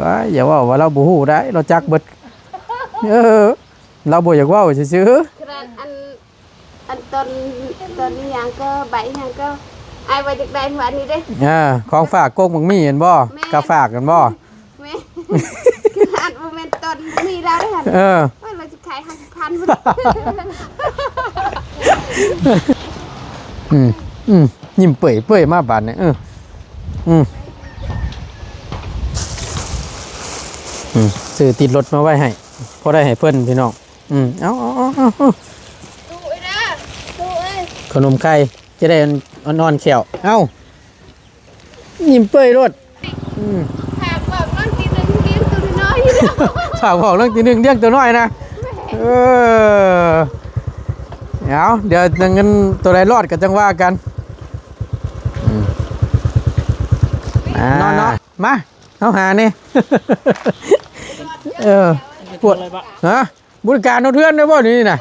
ວ້າຍ ຢ່າເວົ້າວ່າລາວບໍ່ຮູ້ໄດ໋ ລາວຈັກເບິດ. ເອີ ລາວບໍ່ຢາກເວົ້າຊື່ໆ. ຂະໜາດອັນ ອັນຕົ້ນ ຕົ້ນອີ່ຫຍັງກໍ ໃບອີ່ຫຍັງກໍ ອ້າຍວ່າຢາກໄດ້ມື້ວານນີ້ເດ້. ເອີ ຂອງຝາກ ກົກໝາກໝີ່ແມ່ນບໍ່? ແມ່ນ ກະຝາກແມ່ນບໍ່? ແມ່ນ ຂະໜາດບໍ່ແມ່ນຕົ້ນໝາກໝີ່ລາວເດ້ຫັ້ນ. ເອີ ໂອ້ຍ ລາວຊິຂາຍຫ້າສິບພັນພຸ້ນ. ອືມ ອືມ ຍິ້ມເປີຍໆ ມາບາດນີ້. ເອີ ອືມ ອືມ ຊື້ຕິດລົດມາໄວ້ໃຫ້ ພໍໄດ້ໃຫ້ເພິ່ນພີ່ນ້ອງ. ອືມ ເອົາ ເອົາ ເອົາ ເອົາ ຕູ້ເອີຍນະ ຕູ້ເອີຍ ຂະໜົມໄຂ່ ຈະໄດ້ອ່ອນໆແຂ້ວ. ເອົາ ຍິ້ມເປີຍໂລດ. ອືມ ຝາກບອກນ້ອງຕີໜຶ່ງລ້ຽງໂຕນ້ອຍຢູ່ເດີ ຝາກບອກນ້ອງຕີໜຶ່ງລ້ຽງໂຕນ້ອຍນະ. ເອີ ເອົາ ດຽວເງິນໂຕໃດລອດກໍຈັ່ງວ່າກັນ. ອືມ ອ່າ ນອນເນາະ ມາ ເຮົາຫາແດ່. ເອີ ປວດ ຮະ? ບໍລິການຮອດເຮືອນໄດ້ບໍ່ນີ້ນະ?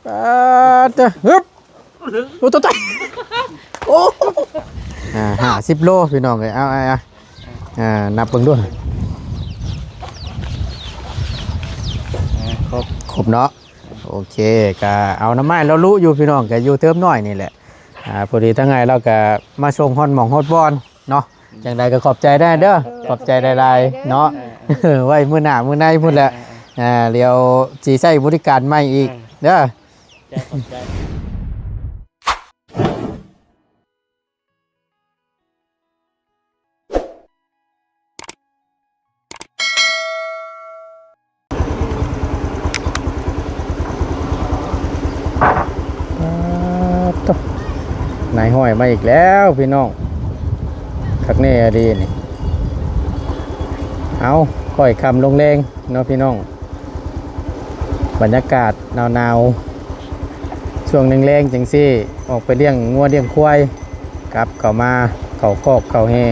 ປາດເຕີ ຮຶບ ໂອ້ ຕາຍ ໂອ້ ອ່າ ຫ້າສິບໂລພີ່ນ້ອງເອີຍ. ເອົາ ເອົາ ເອົາ ອ່າ ນັບເບິ່ງດູ ອ່າ ຄົບ ຄົບເນາະ. ໂອເຄ ກະເອົາໜໍ່ໄມ້ລາວລຸຢູ່ພີ່ນ້ອງ ກະຢູ່ເທີມນ້ອຍນີ້ແຫຼະ. ອ່າ ພໍດີທາງອ້າຍລາວກະມາສົ່ງຮອດໝ່ອງຮອດບ່ອນ ເນາະ ຈັ່ງໃດກໍຂອບໃຈໄດ້ເດີ ຂອບໃຈຫຼາຍໆເນາະ. ເອີ ໄວ້ມື້ໜ້າມື້ໃນພຸ້ນແຫຼະ ອ່າ ດຽວຊິໃຊ້ບໍລິການໃໝ່ອີກເດີ. ຂອບໃຈ ຂອບໃຈ. ປາດໂທ້ ນາຍຮ້ອຍມາອີກແລ້ວພີ່ນ້ອງ ຄັກແນ່ອີ່ຫຼີນີ້. ເອົາ ຄ່ອຍຄ່ຳລົງແລງເນາະພີ່ນ້ອງ ບັນຍາກາດໜາວໆ ຊ່ວງແລງໆຈັ່ງຊີ້ ອອກໄປລ້ຽງງົວລ້ຽງຄວາຍ ກັບເຂົ້າມາເຂົ້າຄອກເຂົ້າແຮ່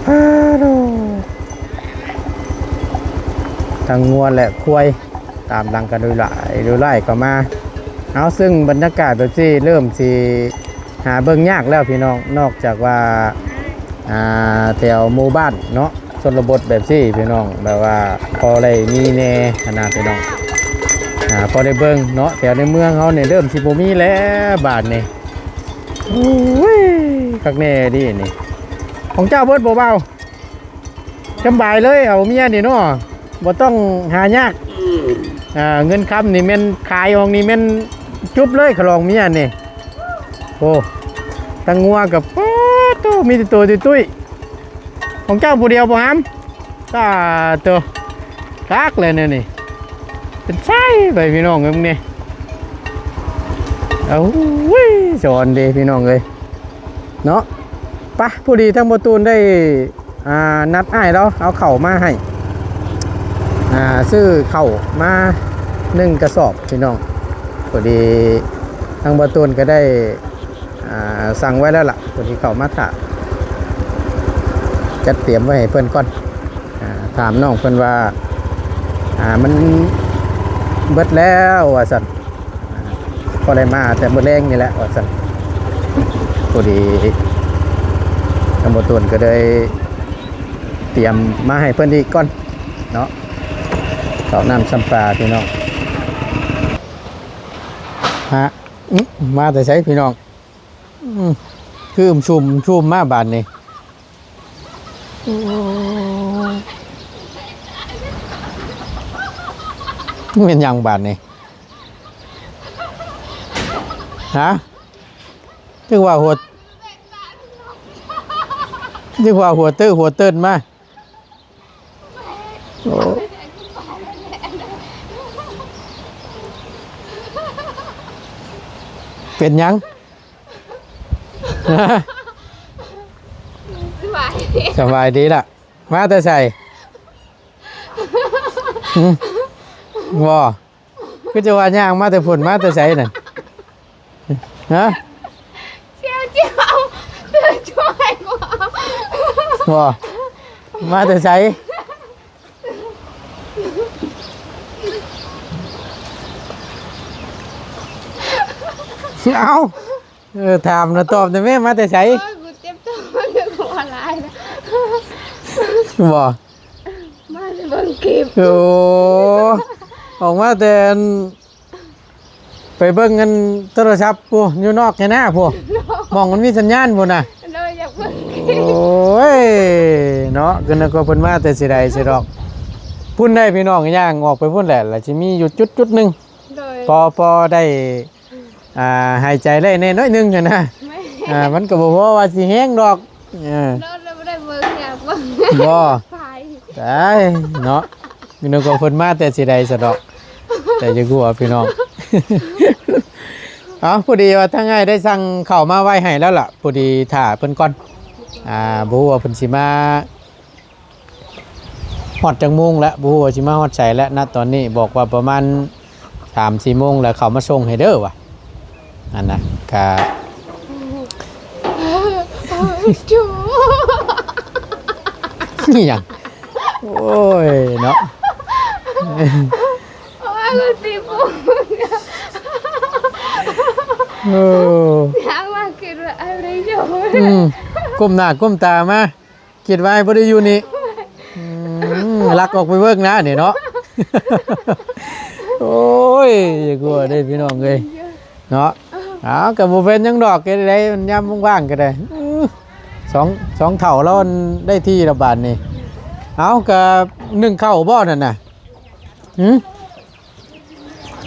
ປາດໂທ້ ທັງງົວແລະຄວາຍ ຕາມຫຼັງກັນດຸຫຼາຍດຸຫຼາຍເຂົ້າມາ. ເອົາ ເຊິ່ງບັນຍາກາດແບບຊີ້ເລີ່ມຊິຫາເບິ່ງຍາກແລ້ວພີ່ນ້ອງ ນອກຈາກວ່າ ອ່າ ແຖວໝູ່ບ້ານເນາະ ຊົນນະບົດແບບຊີ້ພີ່ນ້ອງ ແບບວ່າພໍໄດ້ມີແດ່ຫັ້ນນະພີ່ນ້ອງ ອ່າ ພໍໄດ້ເບິ່ງເນາະ. ແຖວໃນເມືອງເຮົານີ້ເລີ່ມຊິບໍ່ມີແລ້ວບາດນີ້. ໂອ້ຍ ຄັກແນ່ດີນີ້ ຂອງເຈົ້າເບິດບໍ່ບ່າວ? ສຳບາຍເລີຍ ເອົາເມຍນີ້ເນາະ ບໍ່ຕ້ອງຫາຍາກ. ອືມ ອ່າ ເງິນຄຳນີ້ແມ່ນຂາຍອອກນີ້ແມ່ນຈຸບເລີຍ ຂະຫຼອງເມຍນີ້. ໂອ້ ທັງງົວກັບ ໂອ້ໂຕ ມີແຕ່ໂຕຕຸ້ຍໆ. ຂອງເຈົ້າຜູ້ດຽວບໍ່ຫຳ? ສາທຸ ຄັກແລ້ວແນວນີ້ ເປັນໄຊໄປພີ່ນ້ອງເອີຍ ເບິ່ງນີ້. ເອົາ ໂອ້ຍ ສອນເດ້ພີ່ນ້ອງເອີຍ ເນາະ. ປະ ພໍດີທາງບໍ່ຕູນໄດ້ ອ່າ ນັດອ້າຍລາວເອົາເຂົ້າມາໃຫ້ ອ່າ ຊື້ເຂົ້າມາໜຶ່ງກະສອບພີ່ນ້ອງ. ພໍດີທາງບໍ່ຕູນກໍໄດ້ ອ່າ ສັ່ງໄວ້ແລ້ວລະ ເພິ່ນຊິເຂົ້າມາຖ້າ ຈັດຕຽມໄວ້ໃຫ້ເພິ່ນກ່ອນ. ອ່າ ຖາມນ້ອງເພິ່ນວ່າ ອ່າ ມັນເບິດແລ້ວວ່າຊັ້ນ ອ່າ ພໍໄດ້ມາແຕ່ມື້ແລງນີ້ແຫຼະວ່າຊັ້ນ. ພໍດີທາງບໍ່ຕູນກໍເລີຍຕຽມມາໃຫ້ເພິ່ນອີກກ່ອນເນາະ ເຂົ້ານ້ຳຊຳປາພີ່ນ້ອງ. ຮະ ອື ມາແຕ່ໃສພີ່ນ້ອງ? ອືມ ຄືອຶມຊຸມ ຊຸມມາບາດນີ້. ໂອ້ ແມ່ນຫຍັງບາດນີ້? ຮະ? ນຶກວ່າຫົວ ນຶກວ່າຫົວເຕີຫົວເຕີນມາ. ໂອ້ ເປັນຫຍັງ? ສະບາຍດີ ສະບາຍດີລະ. ມາແຕ່ໃສ? ຫຶ? ບໍ່ ຄືຈະວ່າຍ່າງມາແຕ່ພຸ້ນ ມາແຕ່ໃສນັ້ນ? ຮະ? ບໍ່ ມາແຕ່ໃສ? ເອົ້າ ເອີ ຖາມນະ ຕອບແດ່ແມ່ ມາແຕ່ໃສ? ໂອ້ຍ ກູເຈັບທ້ອງ ເລື່ອງຫົວຫຼາຍນະ. ບໍ່ ເບິ່ງຄລິບ. ໂອ້ ອອກມາແຕ່ອັນ ໄປເບິ່ງອັນໂທລະສັບພຸ້ນ ຢູ່ນອກໃນນາພຸ້ນ ໝ່ອງມັນມີສັນຍານພຸ້ນນະ. ໂດຍ ຢາກເບິ່ງຄລິບ. ໂອ້ຍ ເນາະ ຄືນຶກວ່າເພິ່ນມາແຕ່ຊິໃດຊິດອກ ພຸ້ນໄດ໋ພີ່ນ້ອງ ຍ່າງອອກໄປພຸ້ນແຫຼະ ລະຊິມີຢູ່ຈຸດ ຈຸດໜຶ່ງ. ໂດຍ ພໍ ພໍໄດ້ ອ່າ ຫາຍໃຈໄດ້ແດ່ໜ້ອຍໜຶ່ງຫັ້ນນະ. ແມ່ນ ອ່າ ມັນກໍບໍ່ພໍວ່າຊິແຮງດອກ. ເອີ ໂດຍ ແລ້ວບໍ່ໄດ້ເບິ່ງ ຢາກເບິ່ງ. ບໍ່ ໄປ ໄດ້ເນາະ ນຶກວ່າເພິ່ນມາແຕ່ຊິໃດຊະດອກ ແຕ່ຢ່າກົວພີ່ນ້ອງ. ເອົາ ພໍດີວ່າທາງອ້າຍໄດ້ສັ່ງເຂົ້າມາໄວ້ໃຫ້ແລ້ວລະ ພໍດີຖ້າເພິ່ນກ່ອນ. ອ່າ ບໍ່ຮູ້ວ່າເພິ່ນຊິມາ ຮອດຈັກໂມງແລ້ວ ບໍ່ຮູ້ວ່າຊິມາຮອດໃສແລ້ວ ນະຕອນນີ້ບອກວ່າປະມານສາມສີ່ໂມງແລ້ວ ເຂົ້າມາສົ່ງໃຫ້ເດີວ່າ ອັນນະກະ ອີ່ຫຍັງ ໂອ້ຍເນາະ. ໂອ້ ອືມ ກົ້ມໜ້າກົ້ມຕາມາ ຄິດວ່າບໍ່ໄດ້ຢູ່ນີ້ ອືມ ລັກອອກໄປເບິ່ງນະນີ້ເນາະ. ໂອ້ຍ ຢ່າກົວເດ້ພີ່ນ້ອງເອີຍເນາະ. ເອົາ ກໍບໍ່ເປັນຫຍັງດອກ ເຮັດໄດ້ ມັນຍາມວ່າງໆກໍໄດ້. ອື ສອງ ສອງເຖົ້າລາວໄດ້ທີ່ລະບາດນີ້. ເອົາ ກໍໜຶ້ງເຂົ້າບໍ່ນັ້ນນະ? ຫື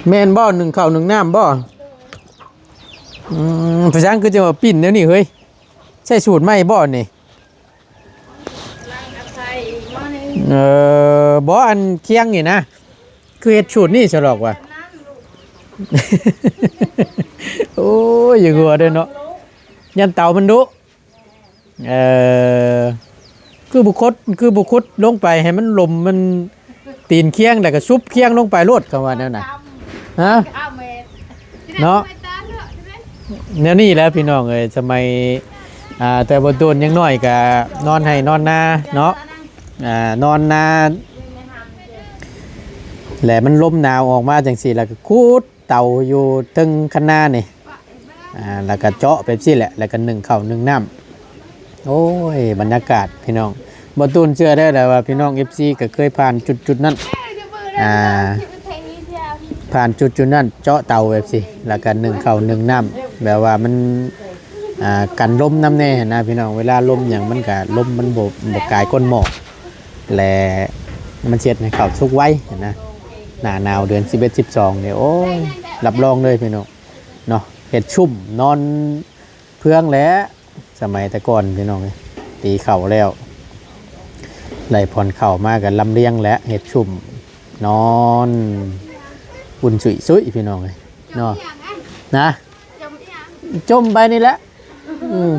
ແມ່ນບໍ່? ໜຶ້ງເຂົ້າໜຶ້ງນ້ຳບໍ່? ອືມ ເປັນຫຍັງຄືຈັ່ງວ່າປິ່ນແນວນີ້ເຮີ້ຍ? ໃຊ້ສູດໃໝ່ບໍ່ນີ້? ເອີ ບໍ່ ອັນຄຽງນີ້ນະ ຄືເຮັດສູດນີ້ຊະດອກວ່າ. ໂອ້ຍ ຢ່າຫົວເດີເນາະ ຢ້ານເຕົາມັນດຸ. ເອີ ຄືບໍ່ຂຸດ ຄືບໍ່ຂຸດລົງໄປໃຫ້ມັນລົມ ມັນຕີນຄຽງ ແລ້ວກໍຊຸບຄຽງລົງໄປໂລດ ຄຳວ່າແນວນັ້ນ ຮະ ເນາະ. ແນວນີ້ແຫຼະພີ່ນ້ອງເອີຍ ສະໄໝ ອ່າ ແຕ່ບໍ່ດົນຍັງນ້ອຍກະນອນໄຮ່ນອນນາເນາະ ອ່າ ນອນນາ ແລະມັນລົມໜາວອອກມາຈັ່ງຊີ້ ແລ້ວກະຂຸດເຕົາຢູ່ເທິງຄັນນານີ້ ອ່າ ແລ້ວກະເຈາະແບບຊີ້ແຫຼະ ແລ້ວກະໜຶ້ງເຂົ້າໜຶ້ງນ້ຳ. ໂອ້ຍ ບັນຍາກາດພີ່ນ້ອງ ບໍ່ຕູນເຊື່ອໄດ້ແຫຼະວ່າພີ່ນ້ອງເອັຟຊີກໍເຄີຍຜ່ານຈຸດໆນັ້ນ ອ່າ ຜ່ານຈຸດໆນັ້ນ ເຈາະເຕົາແບບຊີ້ ແລ້ວກໍໜຶ້ງເຂົ້າໜຶ້ງນ້ຳ ແບບວ່າມັນ ອ່າ ກັນລົມນຳແດ່ຫັ້ນນະພີ່ນ້ອງ. ເວລາລົມຫຍັງມັນກໍ ລົມມັນບໍ່ ບໍ່ກາຍກົ້ນໝໍ້ ແລະ ມັນຊິເຮັດໃຫ້ເຂົ້າສຸກໄວຫັ້ນນະ. ໜ້າໜາວເດືອນສິບເອັດ ສິບສອງນີ້ ໂອ້ຍ ຮັບຮອງເລີຍພີ່ນ້ອງເນາະ ເຮັດຊຸ່ມນອນ ເພື່ອງແຫຼະ ສະໄໝແຕ່ກ່ອນພີ່ນ້ອງເອີຍ ຕີເຂົ້າແລ້ວ ໄລ່ຜ່ອນເຂົ້າມາກໍລຳລຽງແຫຼະ ເຮັດຊຸ່ມນອນອຸ່ນຊຸຍໆ ພີ່ນ້ອງເອີຍເນາະ. ນະ ຈົ່ມໄປນີ້ແຫຼະ ອືມ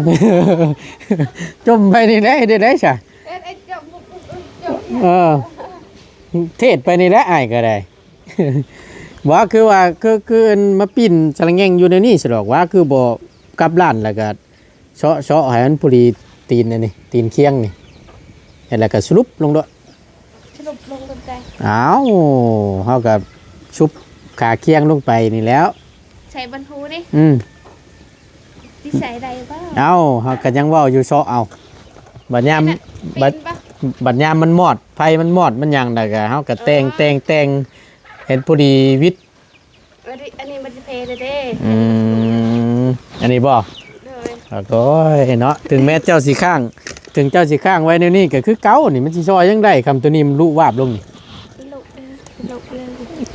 ຈົ່ມໄປນີ້ແຫຼະ ເຮັດໄດ້ໃດຊະ ເອີ ເທດໄປນີ້ແຫຼະ ອ້າຍກໍໄດ້. ບໍ່ ຄືວ່າ ຄື ຄືມາປິ່ນສະລະແງງຢູ່ໃນນີ້ສະດອກ ວ່າຄືບໍ່ກັບລ້ານ ແລ້ວກໍ ເຊາະ ເຊາະໃຫ້ມັນພໍດີຕີນອັນນີ້ ຕີນຄຽງນີ້ ແລ້ວກໍສະຫຼຸບລົງໂລດ ສະຫຼຸບລົງລົງໄປ. ອ້າວ ເຮົາກໍຊຸບຂາຄຽງລົງໄປນີ້ແລ້ວ ໃສ່ບັນຫູນີ້ ອືມ ຊິໃສ່ໄດ້ບໍ່? ເອົ້າ ເຮົາກໍຍັງເວົ້າຢູ່ ເຊາະເອົາ ບັດຍາມ ບັດ ບັດຍາມມັນມອດ ໄຟມັນມອດ ມັນຫຍັງ ແລ້ວກໍເຮົາກໍແຕ່ງ ເອີ ແຕ່ງ ແຕ່ງ ເຫັນພໍດີວິດ ອັນນີ້ ອັນນີ້ມັນຈະເພເດ້. ອືມ ອັນນີ້ບໍ່? ໂດຍ ໂອ້ຍເນາະ ເຖິງແມ້ເຈົ້າຊິຄ້າງ ເຖິງເຈົ້າຊິຄ້າງໄວ້ແນວນີ້ກໍຄືເກົ່ານີ້ ມັນຊິຊ່ອຍຫຍັງໄດ້ ຄຳໂຕນີ້ມັນລຸວາບລົງນີ້ ລຸ ເອີ ລຸເລີຍ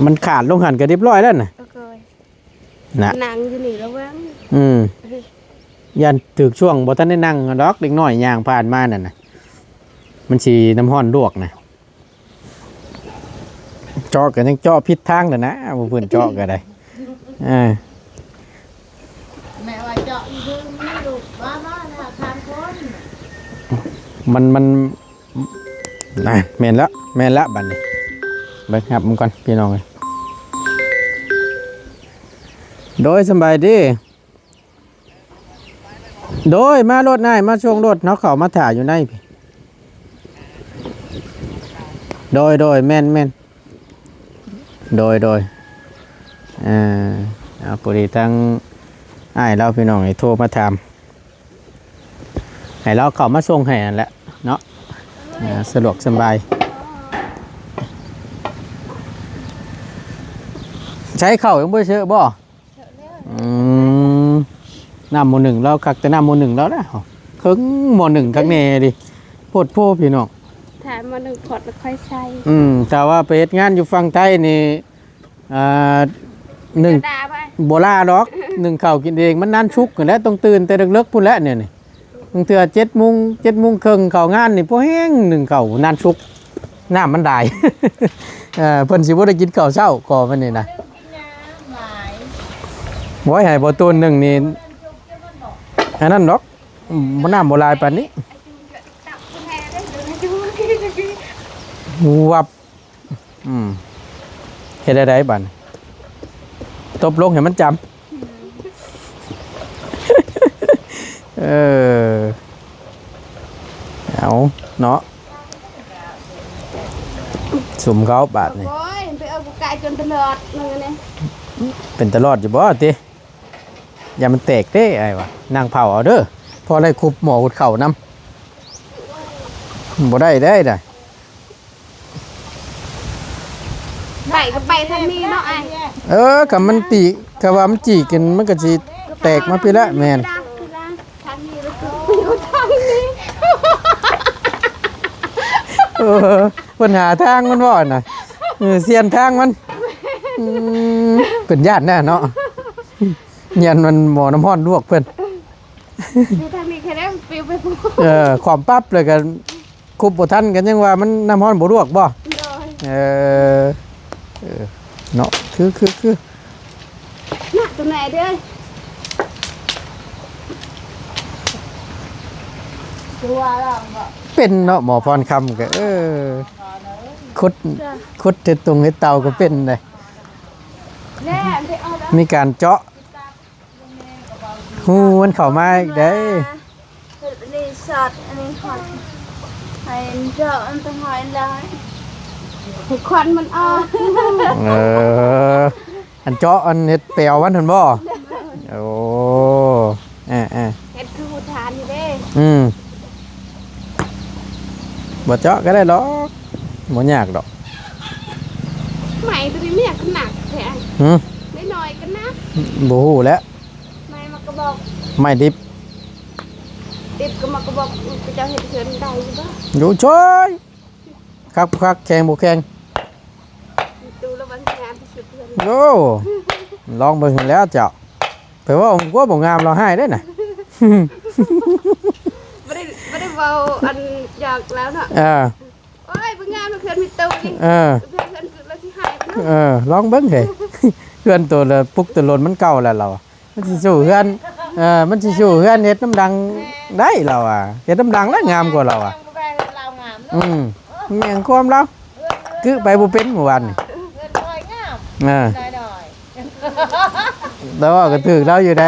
ມັນຂາດລົງຫັ້ນກໍຮຽບຮ້ອຍແລ້ວນະ. ໂອ້ຍ ນະ ນັ່ງຢູ່ນີ້ລະວັງ ອືມ ຢ້ານຖືກຊ່ວງບໍ່ທັນໄດ້ນັ່ງດອກ ເດັກນ້ອຍຍ່າງຜ່ານມານັ້ນນະ ມັນຊິນ້ຳຮ້ອນລວກນະ. ເຈາະກໍຍັງເຈາະຜິດທາງແລ້ວນະ ຜູ້ເພິ່ນເຈາະກໍໄດ້ ເອີ ແມ່ວ່າເຈາະຢູ່ເທິງນີ້ລູກ ວ່າມາແລ້ວທາງຄົນ ມັນ ມັນ ນະ ແມ່ນແລ້ວ ແມ່ນແລ້ວບັດນີ້ ເບິ່ງຮັບມັນກ່ອນພີ່ນ້ອງເອີຍ. ໂດຍ ສຳບາຍດີ. ໂດຍ ມາໂລດອ້າຍ ມາສົ່ງໂລດ ເຮົາເຂົ້າມາຖ້າຢູ່ໃນພີ້. ໂດຍ ໂດຍ ແມ່ນ ແມ່ນ ໂດຍ ໂດຍ ເອີ ເອົາ ພໍດີທາງອ້າຍລາວ ພີ່ນ້ອງ ໂທມາຖາມ ໃຫ້ລາວເຂົ້າມາສົ່ງໃຫ້ຫັ້ນແຫຼະເນາະ. ອ່າ ສະດວກສະບາຍ ໃຫ້ເຂົ້າຍັງບໍ່ໄດ້ເຊີບໍ່? ອືມ ນ້ຳໝໍ້ໜຶ່ງລາວຄັກ ແຕ່ນ້ຳໝໍ້ໜຶ່ງລາວນະ ເຄິ່ງໝໍ້ໜຶ່ງຄັກແນ່ເດ ໂພດໂພພີ່ນ້ອງ ຖ້າໝໍ້ໜຶ່ງພອດແລ້ວຄ່ອຍໃສ່ ອືມ ຖ້າວ່າໄປເຮັດງານຢູ່ຝັ່ງໄທນີ້ ອ່າ ໜຶ່ງ ບໍ່ລາດອກ ໜຶ່ງເຂົ້າກິນເອງ ມັນນານສຸກຫັ້ນແຫຼະ ຕ້ອງຕື່ນແຕ່ເລິກໆພຸ້ນແຫຼະ ນີ້ ບາງເທື່ອເຈັດໂມງ ເຈັດໂມງເຄິ່ງເຂົ້າງານນີ້ ພໍແຮງໜຶ່ງເຂົ້ານານສຸກ ນ້ຳມັນຫຼາຍ ເອີ ເພິ່ນຊິບໍ່ໄດ້ກິນເຂົ້າເຊົ້າກໍມັນນີ້ນະ ໂອ້ຍ ໃຫ້ບໍ່ໂຕນໜຶ່ງນີ້ ອັນນັ້ນດອກ ບໍ່ ນ້ຳບໍ່ຫຼາຍປານນີ້ ວັບ ອືມ ເຮັດແນວໃດບາດນີ້? ຕົບລົງໃຫ້ມັນຈຳ ເອີ ເອົາເນາະ ສຸມເຂົ້າບາດນີ້ ໂອ້ຍ ໄປເອົາກະກາຍຈົນຕະຫຼອດມື້ນີ້ ເປັນຕະຫຼອດຢູ່ບໍ່ຕິ? ຢ່າມັນແຕກເດ້ອ້າຍວ່າ ນັ່ງເຝົ້າເອົາເດີ ພໍໄດ້ຄຸບໝໍ້ຫຸດເຂົ້ານຳ ບໍ່ໄດ້ເດ້ ໄດ້ ໄປກໍໄປທາງນີ້ເນາະອ້າຍ ເອີ ຄັນມັນຕີ ຄັນວ່າມັນຈີກກັນ ມັນກໍຊິແຕກມາພີ້ແຫຼະ ແມ່ນ ທາງນີ້ ເອີ ເພິ່ນຫາທາງມັນບໍ່ນະ ເອີ ສ່ຽນທາງມັນ ອືມ ເພິ່ນຢ້ານແນ່ເນາະ ຢ້ານມັນໝໍ້ນ້ຳຮ້ອນລວກເພິ່ນ ຢູ່ທາງນີ້ແຄ່ໄດ້ປິວໄປພຸ້ນ ເອີ ຄວາມປັບແລ້ວກໍ ຄຸບບໍ່ທັນກໍຍັງວ່າມັນນ້ຳຮ້ອນບໍ່ລວກບໍ່? ໂດຍ ເອີ ເອີ ເນາະ ຄື ຄື ຄື ນະ ຕົວແມ່ເດີ ຕົວລາວເນາະ ເປັນເນາະ ໝໍ້ພອນຄຳກໍ ເອີ ຂຸດ ຂຸດເຮັດຕົງເຮັດເຕົາກໍເປັນເດ້ ແນ່ ໄດ້ເອົາແລ້ວ ມີການເຈາະ ຮູມັນເຂົ້າມາອີກເດ້ ອັນນີ້ຊັອດ ອັນນີ້ຮອດ ໃຫ້ມັນເຈາະ ມັນຕ້ອງຮອຍແລ້ວ ໃຫ້ຄວັນມັນອອກ ເອີ ອັນເຈາະ ອັນເຮັດແປວມັນຫັ້ນບໍ່? ໂອ້ ເອີໆ ເຮັດຄືຜູ້ທານນີ້ເດ້ ອືມ ບໍ່ເຈາະກໍໄດ້ດອກ ບໍ່ຍາກດອກ ໄມ້ຕົວນີ້ມັນຫຍັງຄືໜັກແທ້? ຫື? ນ້ອຍໆກໍໜັກ ບໍ່ຮູ້ແຫຼະ ໄມ້ໝາກກະບອກ ໄມ້ດິບ ດິບກັບໝາກກະບອກ ເຂົາເຈົ້າເຮັດເຮືອນໄດ້ຢູ່ບໍ່? ຢູ່ເຊີຍ ຄັກບໍ່ຄັກ ແຂງບໍ່ແຂງ ຕູ້ລະວັນງາມທີ່ສຸດເຮືອນ ໂອ້ ລອງເບິ່ງຫັ້ນແຫຼະເຈົ້າ ໄປເວົ້າກວ່າບໍ່ງາມລາວຮ້າຍເດ້ນະ ບໍ່ໄດ້ ບໍ່ໄດ້ເວົ້າອັນຢາກແລ້ວເນາະ ເອີ ໂອ້ຍ ບໍ່ງາມເຮືອນມີຕູ້ນີ້ ເອີ ເຮືອນ ເຮືອນຄືລາວຊິຮ້າຍເນາະ ເອີ ລອງເບິ່ງເດ ເຮືອນໂຕລະປຸກໂຕລົນມັນເກົ່າແລ້ວລາວ ມັນຊິສູ້ເຮືອນ ເອີ ມັນຊິສູ້ເຮືອນເຮັດນ້ຳດັງໄດ້ລາວວ່າ ເຮັດນ້ຳດັງລະງາມກວ່າລາວວ່າ ອືມ ແມ່ນຄວາມລາວ ກຶໄປບໍ່ເປັນມື້ວານນີ້ ເອີ ແຕ່ວ່າກໍຖືກລາວຢູ່ໃດ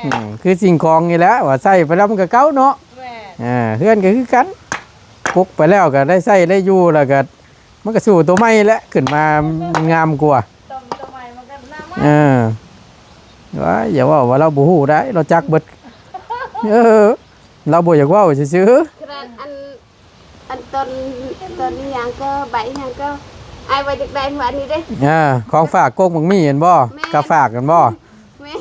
ອືມ ຄືສິ່ງຂອງນີ້ແຫຼະ ວ່າໃຊ້ໄປແລ້ວມັນກໍເກົ່າເນາະ ເອີ ເຮືອນກໍຄືກັນ ປຸກໄປແລ້ວກໍໄດ້ໃຊ້ໄດ້ຢູ່ ແລ້ວກໍມັນກໍສູ້ໂຕໃໝ່ແຫຼະ ຂຶ້ນມາມັນງາມກວ່າ ໂຕໃໝ່ມັນກໍໜ້າໃໝ່ ເອີ ວ້າຍ ຢ່າເວົ້າວ່າລາວບໍ່ຮູ້ໄດ໋ ລາວຈັກເບິດ ເອີ ລາວບໍ່ຢາກເວົ້າຊື່ໆ ຂະໜາດອັນ ອັນຕອນ ຕອນອີຫຍັງກໍໃບອີຫຍັງກໍ ອ້າຍວ່າຢາກໄດ້ມື້ວານນີ້ເດ້ ເອີ ຂອງຝາກກົກໝາກໝີ່ຫັ້ນບໍ່? ແມ່ນ ກະຝາກຫັ້ນບໍ່? ແມ່ນ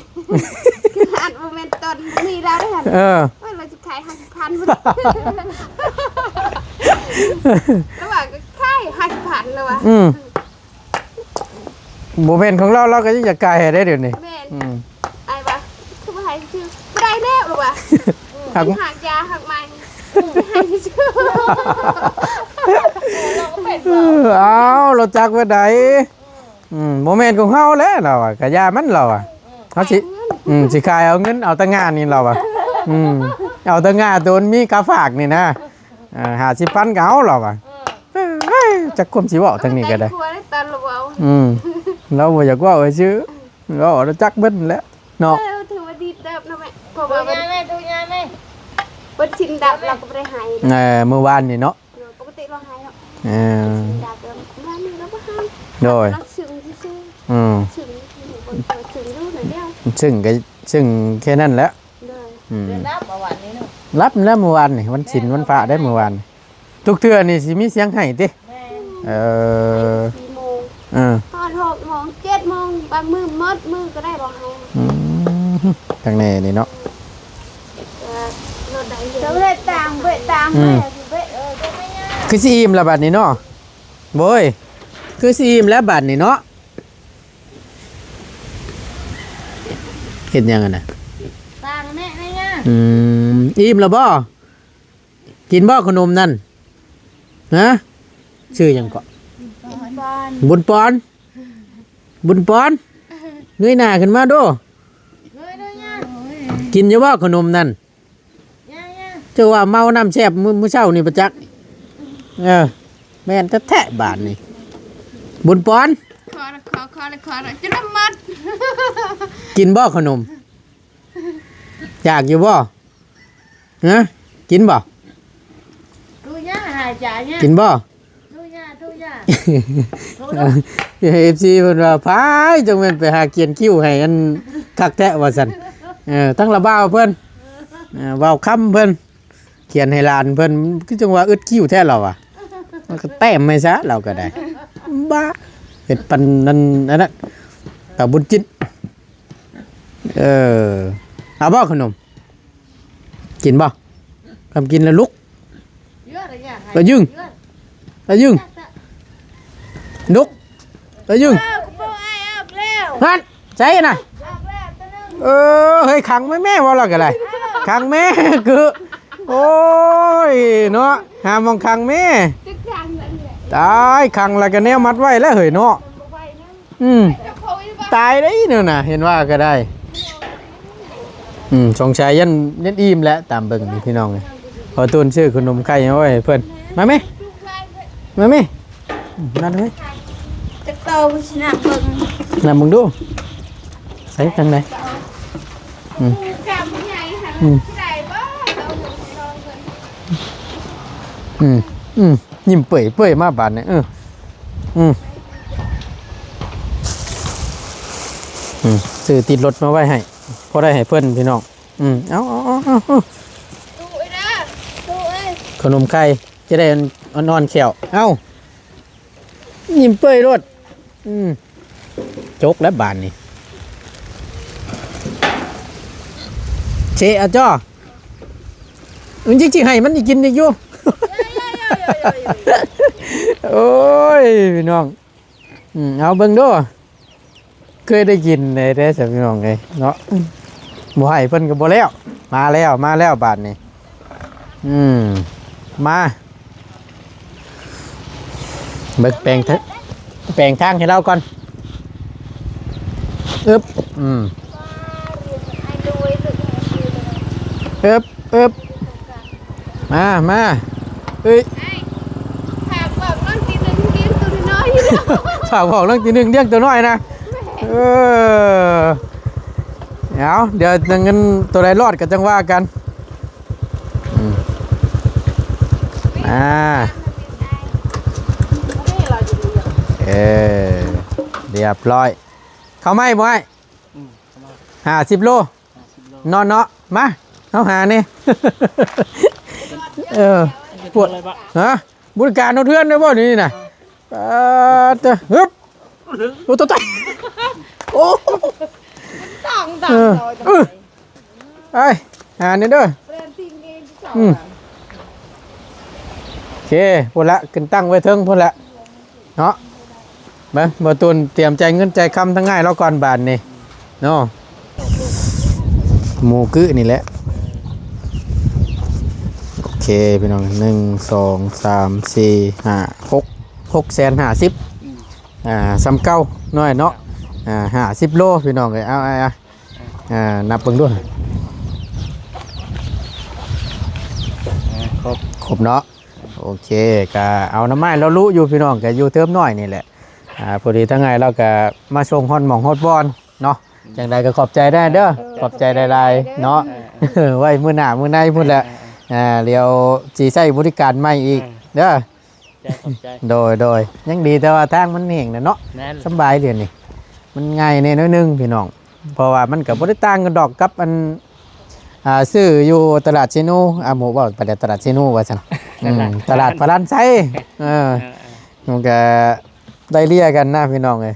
ຂະໜາດບໍ່ແມ່ນຕອນມີລາວເດ້ຫັ້ນ ເອີ ໂອ້ຍ ລາວຊິຂາຍຫ້າສິບພັນພຸ້ນ ລາວວ່າກໍຂາຍຫ້າສິບພັນລາວວ່າ ອືມ ບໍ່ແມ່ນຂອງລາວ ລາວກໍຍັງຢາກຂາຍໃຫ້ໄດ້ດຽວນີ້ ແມ່ນ ອືມ ອ້າຍວ່າຄືບໍ່ໃຫ້ຊື່ ບໍ່ໄດ້ແລ້ວລາວວ່າ ຫາກ ຫາກຢາຫາກໄມ້ ໃຫ້ຊື່ ເອີ ເອົາ ລາວຈັກວ່າໃດ ອືມ ບໍ່ແມ່ນຂອງເຮົາແຫຼະລາວວ່າ ກະຢ່າມັນລາວວ່າ ເຮົາຊິ ອືມ ຊິຂາຍເອົາເງິນເອົາແຕ່ງານນີ້ລາວວ່າ ອືມ ເອົາແຕ່ງາໂຕນມີກາຝາກນີ້ນະ ເອີ ຫ້າສິບພັນກໍເອົາລາວວ່າ ເອີ ເອີ ຈັກຄວາມຊິເວົ້າທາງນີ້ກໍໄດ້ ອືມ ລາວບໍ່ຢາກເວົ້າຊື່ ເວົ້າລະຈັກເບິດແຫຼະເນາະ ເອີ ຖືວ່າດີເຕີບເນາະແມ່ ເພາະວ່າ ດູຍາແມ່ ດູຍາແມ່ ເພິ່ນຊິນດັບລາວກໍບໍ່ໄດ້ໃຫ້ ເອີ ມື້ວານນີ້ເນາະ ເອີ ປົກກະຕິລາວໃຫ້ເນາະ ເອີ ຊິນດັບລາວ ວານນີ້ລາວບໍ່ໃຫ້ ໂດຍ ລາວຊຶ້ງຊື່ໆ ອືມ ຊຶ້ງ ຊຶ້ງຢູ່ໜ້ອຍດຽວ ຊຶ້ງກໍຊຶ້ງແຄ່ນັ້ນແຫຼະ ໂດຍ ອືມ ເດືອນດັບເມື່ອວານນີ້ເນາະ ດັບແລ້ວມື້ວານນີ້ ວັນສິນວັນພະໄດ້ມື້ວານ ທຸກເທື່ອນີ້ຊິມີສຽງໄຫ້ຕິ ແມ່ນ ເອີ ສີ່ໂມງ ເອີ ຮອດຫົກໂມງ ເຈັດ ໂມງ ບາງມື້ໝົດມື້ກໍໄດ້ບໍ່ໃຫ້. ອືມ ທາງແນ່ນີ້ເນາະ ເອີ ລົດໄດ້ເຮືອນ ສຳເລັດຕ່າງເບະຕ່າງ ອືມ ເບະ ເອີ ຄືຊິອີ່ມລະບາດນີ້ເນາະ. ໂອ້ຍ ຄືຊິອີ່ມແລ້ວບາດນີ້ເນາະ. ເຮັດຫຍັງຫັ້ນນະ? ຕ່າງແນ່ນະຍາ. ອືມ ອີ່ມແລ້ວບໍ່? ກິນບໍ່ຂະໜົມນັ້ນ? ຮະ? ຊື່ຫຍັງເກາະ? ບຸນປອນ ບຸນປອນ ບຸນປອນ ເງີຍໜ້າຂຶ້ນມາດູ. ເງີຍດູຍາ. ກິນຢູ່ບໍ່ຂະໜົມນັ້ນ? ຍາ ຍາ. ເຈົ້າວ່າເມົານ້ຳແຊບມື້ ມື້ເຊົ້ານີ້ປະຈັກ. ເອີ ແມ່ນແທ້ໆບາດນີ້ ບຸນປອນ. ຂໍ ຂໍ ຂໍ ຂໍ ຈະລະໝົດ. ກິນບໍ່ຂະໜົມ? ຢາກຢູ່ບໍ່? ຮະ? ກິນບໍ່? ດູຍາ ຫາຍໃຈຍາ. ກິນບໍ່? ດູຍາ ດູຍາ. ເອັຟຊີເພິ່ນວ່າ ພາຍ ຈັ່ງແມ່ນໄປຫາຂຽນຄິ້ວໃຫ້ອັນຄັກແທ້ວ່າຊັ້ນ. ເອີ ທັງລະບ່າວເພິ່ນ ເອີ ບ່າວຄຳເພິ່ນ ຂຽນໃຫ້ຫຼານເພິ່ນ ຄືຈັ່ງວ່າອຶດຄິ້ວແທ້ລາວວ່າ. ມັນກໍແຕ້ມໃຫ້ຊະ ລາວກໍໄດ້ ບ້າ ເຮັດປັນນັ້ນ ອັນນັ້ນ ຕາບຸນຈິດ. ເອີ ເອົາບໍ່ຂະໜົມ? ກິນບໍ່? ຄຳກິນແລ້ວລຸກ ອາຍຶງ ອາຍຶງ ລຸກ ອາຍຶງ. ຫັ້ນ ໃສນະ? ເອີ ເຮີ້ຍ ຂັງແມ່ໆ ເວົ້າລະກໍໄດ້ ຂັງແມ່ ຄື ໂອ້ຍ ເນາະ ຫາໝ່ອງຂັງແມ່. ຕາຍ ຂັງລະກໍແນວມັດໄວ້ແລ້ວເຮີ້ຍເນາະ. ອືມ ຕາຍໄດ໋ນີ້ນະ ເຫັນວ່າກໍໄດ້. ອືມ ສົງໄສຍັນ ຍັນອີ່ມແຫຼະ ຕາມເບິ່ງນີ້ພີ່ນ້ອງເອີຍ. ພໍຕູນຊື້ຂະໜົມໄຂ່ມາໄວ້ໃຫ້ເພິ່ນ. ມາແມ່ ມາແມ່ ອືມ ມາເລີຍ. ຈັກໂຕຊິນັບເບິ່ງ ນັບເບິ່ງດູ ໃສ່ທາງໃດ? ອືມ ອືມ ອືມ ອືມ ຍິ້ມເປີຍໆ ມາບາດນີ້. ເອີ ອືມ ອືມ ຊື້ຕິດລົດມາໄວ້ໃຫ້ ພໍໄດ້ໃຫ້ເພິ່ນພີ່ນ້ອງ. ອືມ ເອົາ ເອົາ ເອົາ ເອົາ ຂະໜົມໄຂ່ຈະໄດ້ອ່ອນໆ ແຂ້ວ. ເອົາ ຍິ້ມເປີຍໂລດ. ອືມ ຈົກແລ້ວບາດນີ້ ເຊະເອົາຈໍ້. ມັນຈິ ຈິໃຫ້ມັນໄດ້ກິນອີກຢູ່. ໂອ້ຍ ພີ່ນ້ອງ. ອືມ ເອົາເບິ່ງດູ ເຄີຍໄດ້ກິນແດ່ໆ ຊະພີ່ນ້ອງເອີຍເນາະ. ບໍ່ໃຫ້ເພິ່ນກໍບໍ່ແລ້ວ. ມາແລ້ວ ມາແລ້ວບາດນີ້. ອືມ ມາ ເບິ່ງແປງ ແປງທາງໃຫ້ລາວກ່ອນ. ອຶບ ອືມ ອຶບ ອຶບ ມາ ມາ ເອີຍ ຝາກບອກນ້ອງຕີໜຶ່ງລ້ຽງໂຕນ້ອຍຢູ່. ຝາກບອກນ້ອງຕີໜຶ່ງລ້ຽງໂຕນ້ອຍນະ. ເອີ ເອົາ ດຽວເງິນໂຕໃດລອດກໍຈັ່ງວ່າກັນ. ອືມ ອ່າ ເອີ ລຽບຮ້ອຍ. ເຂົ້າໃໝ່ບໍ່ອ້າຍ? ອືມ ເຂົ້າມາ ຫ້າສິບໂລ ຫ້າສິບໂລ ເນາະ ເນາະ. ມາ ເຮົາຫານີ້ ເອີ ປວດ ຮະ? ບໍລິການຮອດເຮືອນໄດ້ບໍ່ນີ້ນະ? ປາດເຕີ ຮຶບ ໂອ້ ຕາຍ ໂອ້ ຕາຍ ເອີ ເອີ ໄປ ຫານີ້ເດີ. ອືມ ໂອເຄ ພຸ້ນລະ ຂຶ້ນຕັ້ງໄວ້ເທິງພຸ້ນລະເນາະ. ເບິ່ງ ບໍ່ຕູນຕຽມຈ່າຍເງິນຈ່າຍຄຳທາງອ້າຍລາວກ່ອນບາດນີ້ເນາະ. ໝູກຶນີ້ແຫຼະ. ໂອເຄ ພີ່ນ້ອງ ໜຶ່ງ ສອງ ສາມ ສີ່ ຫ້າ ຫົກ ຫົກແສນຫ້າສິບ. ອືມ ອ່າ ສ່ຳເກົ່າໜ້ອຍເນາະ. ອ່າ ຫ້າສິບໂລ ພີ່ນ້ອງເອີຍ. ເອົາ ເອົາ ເອົາ ອ່າ ນັບເບິ່ງດູ. ອ່າ ຄົບ ຄົບເນາະ. ໂອເຄ ກະເອົານຳອ້າຍລາວລຸຢູ່ ພີ່ນ້ອງ ກະຢູ່ເທີມນ້ອຍນີ້ແຫຼະ. ອ່າ ພໍດີທາງອ້າຍລາວກະມາສົ່ງຮອດໝ່ອງຮອດບ່ອນເນາະ. ຈັ່ງໃດກໍຂອບໃຈໄດ້ເດີ ຂອບໃຈຫຼາຍໆເນາະ. ເອີ ເອີ ເອີ ໄວ້ມື້ໜ້າມື້ໃນພຸ້ນແຫຼະ. ເອີ ເອີ ອ່າ ດຽວຊິໃຊ້ບໍລິການໃໝ່ອີກເດີ. ເອີ ຂອບໃຈ ຂອບໃຈ. ໂດຍ ໂດຍ ຍັງດີແຕ່ວ່າທາງມັນແຫ້ງແຫຼະເນາະ. ແມ່ນ ສຳບາຍດຽວນີ້ ມັນງ່າຍແດ່ໜ້ອຍໜຶ່ງ ພີ່ນ້ອງ. ເພາະວ່າມັນກໍບໍ່ໄດ້ຕ່າງກັນດອກກັບອັນ ອ່າ ຊື້ຢູ່ຕະຫຼາດເຊໂນ. ອ່າ ໝູ່ເວົ້າໄປແລ້ວ ຕະຫຼາດເຊໂນວ່າຊັ້ນ. ອືມ ຕະຫຼາດພະລານໄຊ. ເອີ ເອີ ເອີ ມັນກໍໄລ່ເລ່ຍກັນນະ ພີ່ນ້ອງເອີຍ.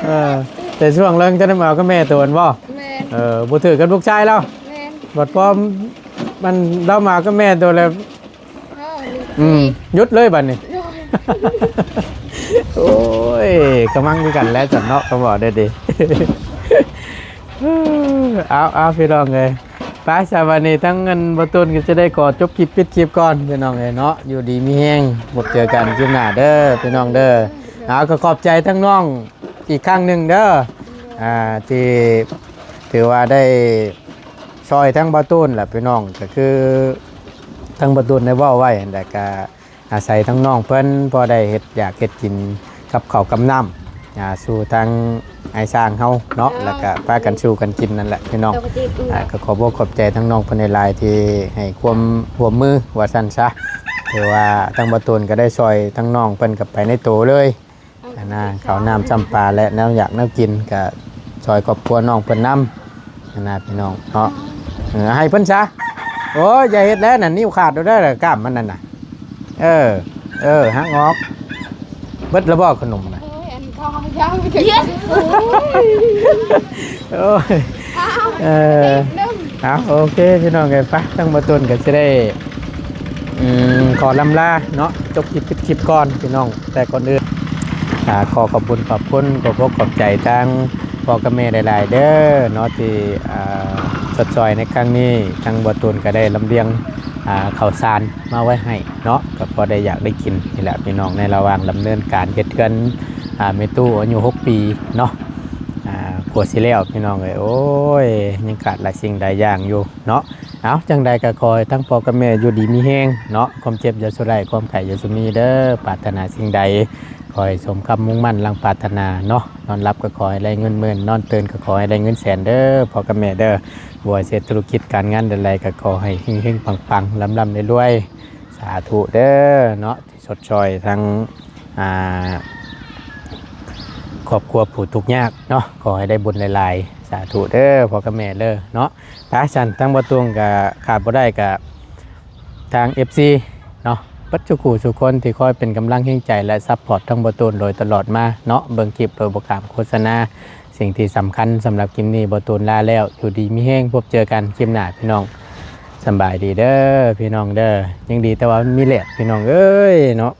ເອີ ແຕ່ຊ່ວງເລິງຈະໄດ້ມາກັບແມ່ໂຕນບໍ່? ແມ່ນ ເອີ ບໍ່ຖືກກັບລູກຊາຍລາວ. ແມ່ນ ບັດພໍມັນລາວມາກັບແມ່ໂຕແລ້ວ ເອີ ລູກ ອືມ ຢຸດເລີຍບັດນີ້. ໂອ້ຍ ກຳລັງຄືກັນແຫຼະຊັ້ນເນາະ ຄຳເວົ້າເດ້ ເອົາ ເອົາ ພີ່ນ້ອງເອີຍ ໄປຊະ ບັດນີ້ທາງອັນບໍ່ຕູນກໍຈະໄດ້ຂໍຈົບຄລິບ ປິດຄລິບກ່ອນ ພີ່ນ້ອງເອີຍເນາະ. ຢູ່ດີມີແຮງ ພົບເຈີກັນຄລິບໜ້າເດີ ພີ່ນ້ອງເດີ. ເອົາ ກໍຂອບໃຈທັງນ້ອງອີກຄັ້ງໜຶ່ງເດີ ອ່າ ທີ່ຖືວ່າໄດ້ຊ່ອຍທັງບໍ່ຕູນລະ ພີ່ນ້ອງ. ກໍຄືທັງບໍ່ຕູນໄດ້ເວົ້າໄວ້ຫັ້ນແຫຼະ ກໍ ອາໄສທັງນ້ອງເພິ່ນພໍໄດ້ເຮັດຢາກເຮັດກິນກັບເຂົ້າກັບນ້ຳ ອ່າ ສູ່ທາງອ້າຍຊ້າງເຮົາເນາະ ແລ້ວກະພາກັນສູ່ກັນກິນນັ້ນແຫຼະພີ່ນ້ອງ. ອ່າ ກໍຂອບອົກຂອບໃຈທັງນ້ອງເພິ່ນຫຼາຍໆ ທີ່ໃຫ້ຄວາມຮ່ວມມືວ່າຊັ້ນຊະ. ຖືວ່າທາງບໍ່ຕູນກໍໄດ້ຊ່ອຍທັງນ້ອງເພິ່ນກັບໄປໃນໂຕເລີຍ ອັນນ່າ ເຂົ້ານ້ຳຊຳປາ ແລະ ແນວຢາກແນວກິນ ກໍຊ່ອຍຄອບຄົວນ້ອງເພິ່ນນຳ ອັນນ່າ ພີ່ນ້ອງເນາະ. ເອີ ໃຫ້ເພິ່ນຊະ. ໂອ້ຍ ຢ່າເຮັດແລ້ວນັ້ນ ນິ້ວຂາດແລ້ວເດີ ກ້າມມັນນັ້ນນະ. ເອີ ເອີ ຫັກອອກ. ເບິດແລ້ວບໍ່ຂະໜົມນະ? ໂອ້ຍ ອັນທອງຍັງບໍ່ເຖິງ. ໂອ້ຍ ເອີ ເອົາ ໂອເຄ ພີ່ນ້ອງເອີຍ ໄປ ທາງບໍ່ຕູນກໍຊິໄດ້ ອືມ ຂໍລຳລາເນາະ ຈົບຄລິບ ປິດຄລິບກ່ອນ ພີ່ນ້ອງ. ແຕ່ກ່ອນອື່ນ ອ່າ ຂໍຂອບຄຸນຂອບຄຸນ ຂອບອົກຂອບໃຈທາງພໍ່ກັບແມ່ຫຼາຍໆເດີເນາະ ທີ່ ອ່າ ຊົດຊ່ອຍໃນຄັ້ງນີ້. ທາງບໍ່ຕູນກໍໄດ້ລຳລຽງ ອ່າ ເຂົ້າສານມາໄວ້ໃຫ້ເນາະ ກໍພໍໄດ້ຢາກໄດ້ກິນນີ້ແຫຼະ ພີ່ນ້ອງ. ໃນລະຫວ່າງດຳເນີນການເຮັດເຮືອນ ອ່າ ແມ່ຕູ້ອາຍຸຫົກປີເນາະ ອ່າ ກວ່າຊິແລ້ວ ພີ່ນ້ອງເອີຍ ໂອ້ຍ ຍັງຂາດຫຼາຍສິ່ງຫຼາຍຢ່າງຢູ່ເນາະ. ເອົາ ຈັ່ງໃດກໍຂໍໃຫ້ທັງພໍ່ກັບແມ່ຢູ່ດີມີແຮງເນາະ ຄວາມເຈັບຢ່າສູ່ໄດ້ ຄວາມໄຂ້ຢ່າສູ່ມີເດີ. ປາດຖະໜາສິ່ງໃດ ຂໍໃຫ້ສົມຄຳມຸ່ງໝັ້ນດັ່ງປາດຖະໜາເນາະ. ນອນຫຼັບກໍຂໍໃຫ້ໄດ້ເງິນໝື່ນ ນອນຕື່ນກໍຂໍໃຫ້ໄດ້ເງິນແສນເດີ ພໍ່ກັບແມ່ເດີ. ບໍ່ວ່າເຮັດທຸລະກິດການງານໃດໆ ກໍຂໍໃຫ້ເຮັງໆປັງໆ ລ່ຳໆລວຍໆ ສາທຸເດີເນາະ ທີ່ຊົດຊ່ອຍທັງ ອ່າ ຄອບຄົວຜູ້ທຸກຍາກເນາະ ຂໍໃຫ້ໄດ້ບຸນຫຼາຍໆ ສາທຸເດີ ພໍ່ກັບແມ່ເດີເນາະ. ໄປຊັ້ນ ທາງບໍ່ຕູນກໍຂາດບໍ່ໄດ້ກໍ ທາງເອັຟຊີເນາະ ເບິດສູ່ຄູ່ສູ່ຄົນທີ່ຄອຍເປັນກຳລັງແຮງໃຈ ແລະ ຊັບພອດທາງບໍ່ຕູນໂດຍຕະຫຼອດມາເນາະ ເບິ່ງຄລິບໂດຍບໍ່ຂ້າມໂຄສະນາ. ສິ່ງທີ່ສຳຄັນສຳລັບຄລິບນີ້ ບໍ່ຕູນລາແລ້ວ ຢູ່ດີມີແຮງ ພົບເຈີກັນຄລິບໜ້າ ພີ່ນ້ອງ. ສະບາຍດີເດີ ພີ່ນ້ອງເດີ. ຍັງດີແຕ່ວ່າມັນມີແດດ ພີ່ນ້ອງເອີຍເນາະ.